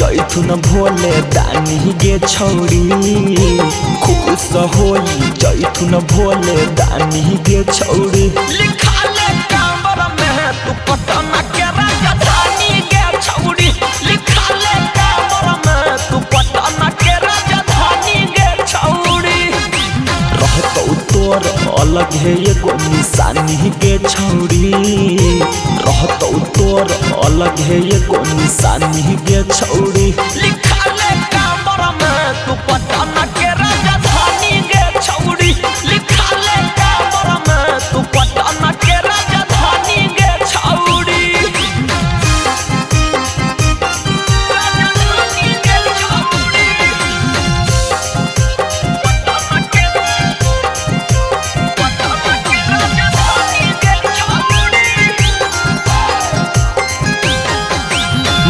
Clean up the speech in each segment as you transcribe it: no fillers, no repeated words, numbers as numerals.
जैथुन भोले दानी गे छौरी, खुश होई जैथुन भोले दानी गे छौरी। लिखा ले कांवर में तू पटना के राजधानी गे छौरी, लिखा ले कांवर में तू पटना के राजधानी गे छौरी। रहतौ तोर अलग है एगो निशानी गे छौरी, रहतौ तोर अलग है एगो निशानी गे छौरी। लिखा ले कांवर में तू पटना के राजधानी गे छौरी, लिखा ले कांवर में तू पटना के राजधानी गे छौरी। राजधानी गे छौरी, पटना के राजधानी गे छौरी।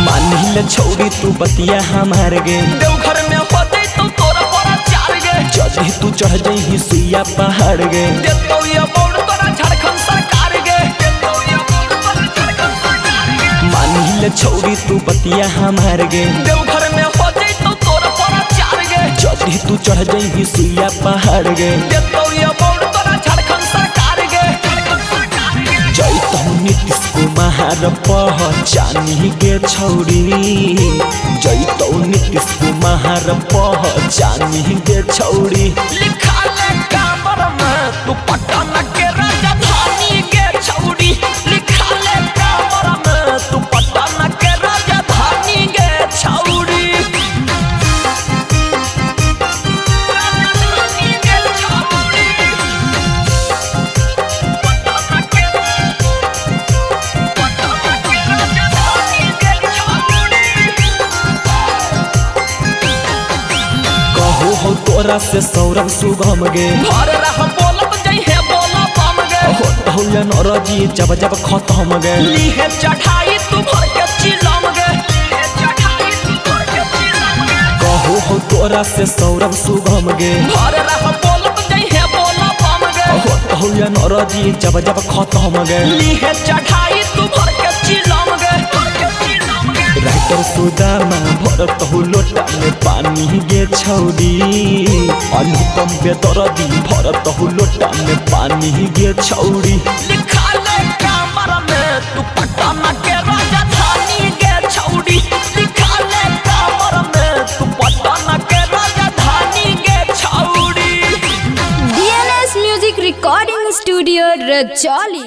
मानिल छौरी तू बतिया हमार गे, देवघर में हो जैतौ तोरा बड़ा चार गे, जदि तू चढ़ जइही सुइया पहाड़ गे, देतौ ये बोर्ड तोरा झारखंड सरकार गे, देतौ ये बोर्ड तोरा झारखंड सरकार गे। मानिल छौरी तू बतिया हमार गे, देवघर में हो जैतौ तोरा बड़ा चार गे, जदि तू चढ़ जइही सुइया पहाड़ गे, देतौ ये बोर्ड तोरा झारखंड सरकार गे, झारखंड सरकार गे। जैतौ नीतीश कुमार पहचानी गे छौरी, जैतौ नीतीश कुमार पहचानी गे छौरी। लिखा ले कांवर में तू पटना के राजधानी गे छौरी, लिखा ले कांवर में तू पटना के राजधानी गे छौरी। राजधानी गे छौरी, पटना के राजधानी गे छौरी। कहो हो तोरा से सौरभ सुगम गे, भर रह बोलत जइहे बोला बम गे, हो या नरजी जब जब खत्म गे, लीहे चढ़ाई तू भर के चिलम गे, लीहे चढ़ाई तू भर के चिलम गे। कहो हो तोरा से सौरभ सुगम गे, भर रह बोलत जइहे बोला बम गे, हो या नरजी जब जब खत्म गे, लीहे चढ़ाई तू भर के चिलम गे, भर के चिलम गे। राइटर सुदामा भरत हो लोटा में पानी गे छौरी, अनुपम बेदरदी भरत हो लोटा में पानी गे छौरी। लिखा ले कांवर में तू पटना के राजधानी गे छौरी, लिखा ले कांवर में तू पटना के राजधानी गे छौरी। DNS Music Recording Studio, Rajoli.